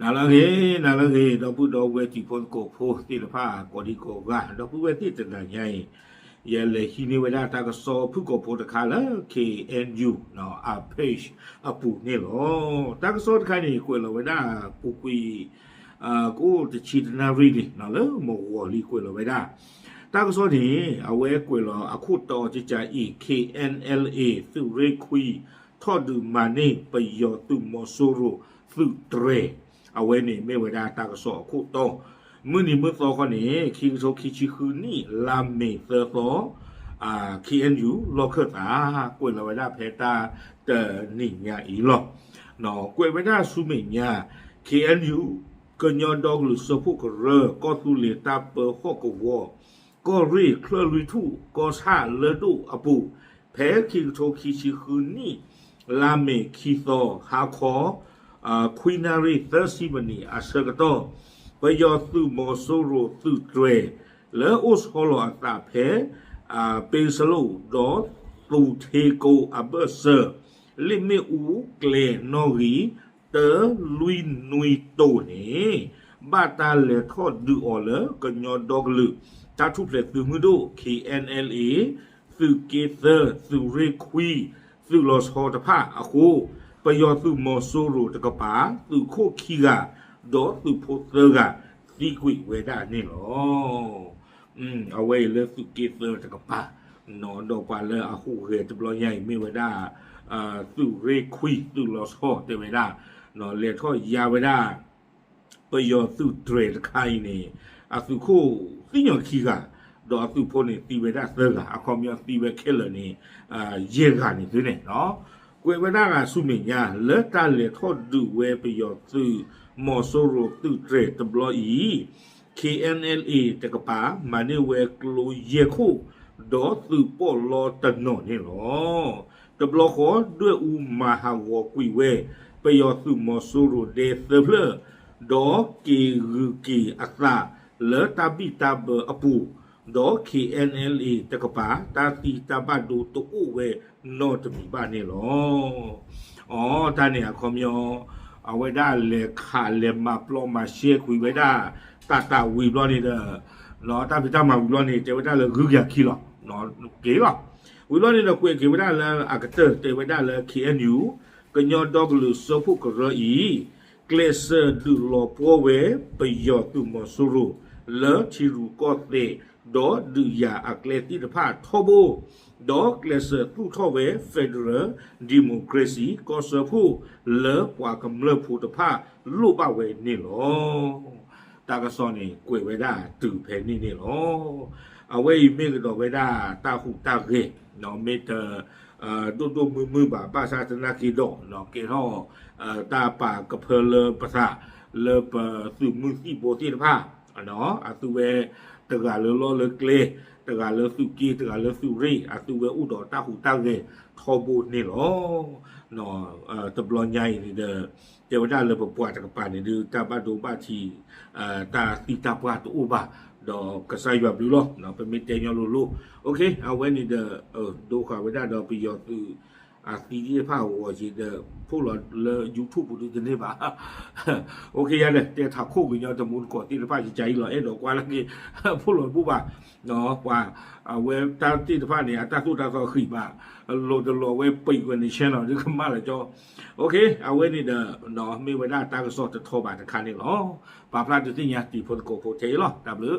နၤလၢအဂ့ၤ, နၤလၢအဂ့ၤ, ဒီပုၢ်ဒီဝဲၢ်တံၤဖိသကိးဖိသ့ၣ်တဖၣ်ကိးဒံကိးဂၤ, ဒီပုၢ်ဝဲၢ်သ့ၣ်တနၤညါအံၤ, ယလဲၤဟံးန့ၢ်ဝဲဒၣ်တၢ်ကစီၣ်ဖုၣ်ကိာ်ဖိတခါလၢ K N U အ page အပူၤန့ၣ်လီၤ. တၢ်ကစီၣ်တခါန့ၣ် ကွဲးလီၤဝဲဒၣ်ပူၤကွံာ် ကအိၣ်တဆံတနၣ်ရံၣ်လံ လၢမုၢ်ဂီၤလံကွဲးလီၤဝဲဒၣ် တၢ်ကစီၣ်န့ၣ် အဝဲကွဲးလီၤအခိၣ်တီကကးအံၤ K N L A သုးရ့ၣ်ခွံ ထီၣ်ဒုးမၤန့ၢ်ပယီၤသုးမီၤစိရိၤသုးတြဲၤ, အဝဲန့ၣ်မ့ၢ်ဝဲဒၣ်တၢ်ကစီၣ်အခိၣ်တီ, မုၢ်နံၤမုၢ်သီခီန့ၣ် ခံကထိခံဆံဃုနံၣ် လါမ့ၤသၢသီ K N U လီၢ်ခၢၣ်သး ကွဲးလီၤဝဲဒၣ်ဖဲတၢ်တနံၤညါအံၤလီၤ. ကွဲးဝဲဒၣ်ဆူမဲာ်ညါ K N U ကညီဒီကလုာ်စၢဖှိၣ်ကရၢ ကီၢ်သူလ့ၤတၢ်ပၢဟီၣ်ကဝီၤ ကီၢ်ရ့ၣ်ချၢၣ်လွံၢ်ထူၣ် ကီၢ်ဆၣ်လၢၢ်ဒိၣ်အပူၤ, ဖဲခံကထိခံဆံဃုနံၣ် လါမ့ၤခံသီ ဟါခီ ခွံနၣ်ရံၣ်သၢဆံမံးနံးအဆၢကတီၢ်, ပယီၤသုးမီၤစိရိၤသုးတြဲၤ လၢအိၣ်ဆီလီၤအသးဖဲ ပ့စလိၣ် ဒီးသူၣ်ထ့ကိအဘၢၣ်စၢၤ လ့ၣ်မ့ၣ်အူကျဲနီၣ်ဂံၢ် တၢလွံၢ်နွံတိၢ်န့ၣ် ဘၣ်တၢ်လဲၤထီၣ်ဒုးအီၤလၢကညီဒီကလုာ် တၢ်ထူၣ်ဖျဲးသုးမုၢ်ဒိၣ် K N L A သုးက့သၢ သုးရ့ၣ်ခွံ သုးလီၤဆီတဖၣ်အဃိ, ပယီၤသုးမီၤစိရိၤတကပၤ သုးခိၣ်ခံဂၤ ဒီးသုးဖိသၢဂၤ သံကွံာ်ဝဲဒၣ်န့ၣ်လီၤ. အဝဲအံၤလၢသုးက့သၢတကပၤ, ဒီးပှၤလၢအဟူးဂဲၤတဘျီညါအံၤမ့ၢ်ဝဲဒၣ် သုးရ့ၣ်ခွံသုးလီၤဆီတဲဝဲဒၣ်, လဲၤထီၣ်ယါဝဲဒၣ် ပယီၤသုးတြဲၤတခါအံၤန့ၣ် အသုးခိၣ်သံညီခံဂၤ, ဒီးအသုးဖိန့ၣ်သံဝဲဒၣ်သၢဂၤ, အခီပညီသံဝဲခဲလၢာ်န့ၣ် ယဲၢ်ဂၤန့ၣ်သုန့ၣ် ကွဲးဝဲဒၣ်ဂၤဆူမဲာ်ညါ လၢတၢ်လဲၤထီၣ်ဒုးဝဲပယီၤသုးမီၤစိရိၤသုးတြဲၤတဘျီအံၤ, K N L A တကပၤ မၤန့ၢ်ဝဲကျိယဲၢ်ခိၣ် ဒီးသုးပီးလီတနီၤန့ၣ်လီၤ. တဘျီဃီဒွဲၣ်အူမၤဟးဂီၤကွံာ်ဝဲ ပယီၤသုးမီၤစိရိၤဒဲသၢဖျၢၣ်, ဒီးက့ၤဂုၤက့ၤအသးလၢတၢ်ဘံၣ်တၢ်ဘၢအပူၤ, ဒီး K N L A တကပၤ တၢ်သံတၢ်ဘၣ်ဒိတအိၣ်ဝဲနီတမံၤဘၣ်န့ၣ်လီၤ. အီ တၢ်န့ၣ်အခီပညီ အဝဲဒၣ်လဲၤခးလဲၤမၤပျီမၤရှဲကွံာ်ဝဲဒၣ် တၢ်တၢ်ဝံၤဘျီန့ၣ်ဒီး တၢ်ဖံးတၢ်မၤဝံၤဘျီန့ၣ် တဲဝဲဒၣ်လၢဂုၤက့ၤခံလီၤ က့ၤလီၤ. ဝံၤဘျီန့ၣ်ဒီးကွဲးက့ၤဝဲဒၣ်လၢအကတၢၢ်တဲဝဲဒၣ်လၢ K N U ကညီဒီကလုာ်စၢဖှိၣ်ကရၢအံၤ ကျဲးစၢးဒုးလီၤပှီၢ်ဝဲပယီၤသုးမီၤစိရိၤ လၢထံရူၢ်ကီၢ်သဲး ဒီးဒုးယၤအကျဲသ့ၣ်တဖၣ်ထီဘိ, ဒီးကျဲးစၢးသူၣ်ထီၣ်ဝဲ Federal Democracy ကီၢ်စၢဖှိၣ် လၢပှၤကမျၢၢ်ဖိတဖၣ်လိၣ်ဘၣ်ဝဲန့ၣ်လီၤ. တၢ်ကစီၣ်န့ၣ် ကွဲးဝဲဒၣ်တုၤဖဲန့ၣ်န့ၣ်လီၤ. အဝဲအံၤမ့ၢ်ကဒီးဝဲဒၣ်တၢ်ဟူးတၢ်ဂဲၤ, မ့ၢ်တ ဒိၣ်ဒိၣ်မုၢ်မုၢ်ဘၣ် ဘၣ်ဆၣ်သနာ်က့ဒီး ကဲထီၣ် တၢ်ပာ်ကဖၢလၢပသး လၢပသုးမုၢ်သံၣ်ဘိသ့ၣ်တဖၣ်, အသုဝဲ တဂၤလၢလီၢ်လၢကျဲ, တဂၤလၢသုးက့, တဂၤလၢသုးရ့ၣ်, အသုဝဲအိၣ်ဒီးတၢ်ဟူးတၢ်ဂဲၤထီဘိန့ၣ်လီၤ. တဘျီညါအံၤန့ၣ်ဒီး တဲဝဲဒၣ်လၢပပှၤတကပၤန့ၣ်ဒုး တၢ်ဘၣ်ဒိဘၣ်ထံး တၢ်သံတၢ်ပှၢ်တအိၣ်ဘၣ်, ဒီးကစၢ်ယွၤဘျုးလီၤ, ပမ့ၢ်တဲညီလိၤလိၤ, အဝဲန့ၣ်ဒီး ဒိဃာ်ဝဲဒၣ်ဒီးပယီၤသုး အသံသ့ၣ်တဖၣ်အဂီၢ်က့ၤဒီး ဖိၣ်လီၤလၢ YouTube ပူၤဒုးတန့ၢ်ဘၣ်. ယၤဒီး တဲထးခိၣ်ကညီတမူတကိးသ့ၣ်တဖၣ် ယကအံၤလီၤ အဲၣ်ဒိးကွၢ်လၢက့ၤ ဖိၣ်လီၤတဘူၣ်ဘၣ်, ပှၤ အဝဲတၢ်သ့ၣ်တဖၣ်န့ၣ် အတၢ်သိၣ်တၢ်သီဃံးမး, လိၤတလီၤဝဲပံးကွဲးန့ၣ် channel ဒုးကမၣ်လီၤကၠီ, အဝဲန့ၣ်ဒီး မ့ၢ်ဝဲဒၣ်တၢ်ကစီၣ်တထီဘၣ်တခါန့ၣ်လီၤ. ပာ်ဖျါဒုးသ့ၣ်ညါတံၤဖိသကိးဖိထဲအံၤလီၤ. တၢ်ဘျုး